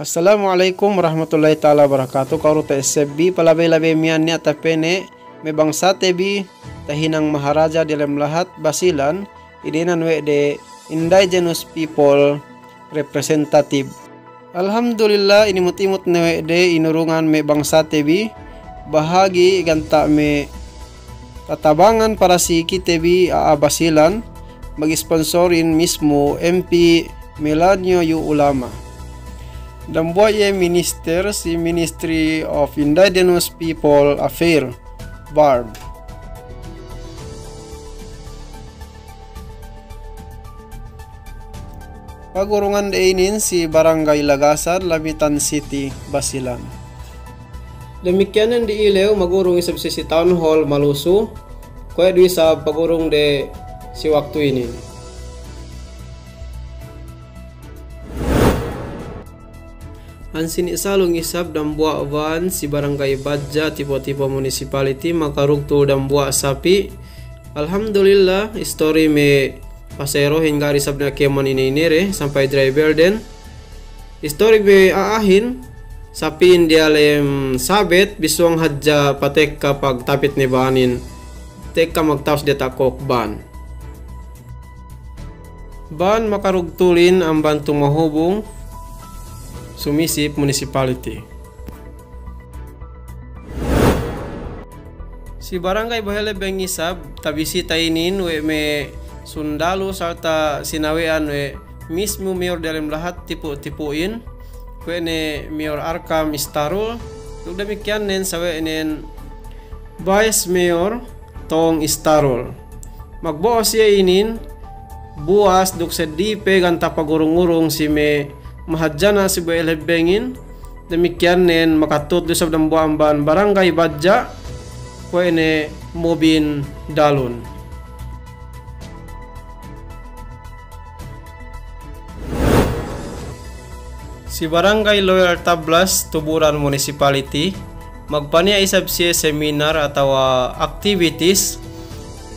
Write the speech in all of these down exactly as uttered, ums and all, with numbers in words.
Assalamu alaikum warahmatullahi ta'ala wabarakatuh. Kauru ta S F B, palabey-labey miya'an niya' tapene' me' bangsate bi tahinang maharaja diyalem lahat Basilan, ine nan we' de Indigenous People Representative. Alhamdulillah, inimut-imut ne we' de inurungan me' bangsate bi, bahagi' ganta' me' tatabangan para si kite bi a'a Basilan, magsponsorin mismu M P Melanio U Ulama. Dambuwa' iye minister si Ministry of Indigenous People Affairs, BIRM. Pagurungan de inin si Barangay Lagasan, Lamitan City, Basilan. Damikkiyan nen di'ilew, magurung isab siye si Town Hall Maluso, kuwe' du isab pagurung de si waktu inin. Ansini' salung isab dambuwa' van si Barangay Badja, Tipo-Tipo Municipality, makarugtul dambuwa' sapi'. Alhamdulillah, istori me' pasayerohin ga' du isab ne kēmon ine-ine de, sampay driver den. Istori me' a'ahin, sapi'in diyalem sabet, bisuwang hadja patekka pagtapit ne banin, tekka magtawus diyata' kōk ban. Ban makarugtulin amban Tumahubung, Sumisip Municipality. Si Barangay Bohelebbeng isab, tabisita inin we' me' sundalu sarta' sinawe'an we' mismu mayor diyalem lahat Tipo-Tipohin, kuwe' ne Mayor Arkam Istarul, duk damikkiyan nen sawe'nen Vice Mayor Tong Istarul. Magbo'o siye inin, buwas duk seddili pe ganta' pagurung-urung si me' mahadjana' si Bohelebbengin, damikkiyan nen makatut du isab dambuwa' amban Barangay Badja, kuwe' ne Mobin Dalun. Si Barangay Lower Tablas, Tuburan Municipality, magpaniya' isab siye seminar atawa activities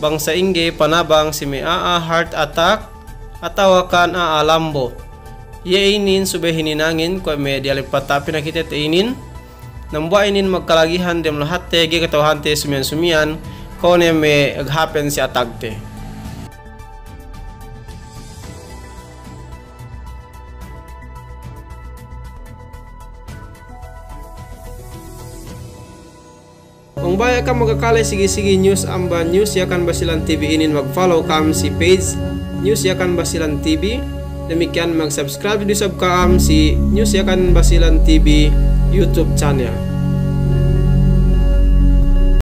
bang sa'ingge panabang si me' a'a heart attack atawa kan a'a lambo. Iye inin subey hininangin kuwe' me' diyalem pata' pinakitete inin, dambuwa' inin magkalagihan dem lahatte ga'i kata'uhante sumiyan-sumiyan, kuwe' ne me' aghapen si atagte. Bang baya' kam magakale sigi-sigi news amban News Yakan Basilan T V inin, mag-follow kam si page News Yakan Basilan T V. Damikkiyan mag-subscribe du isab kam si News Yakan Basilan T V YouTube channel.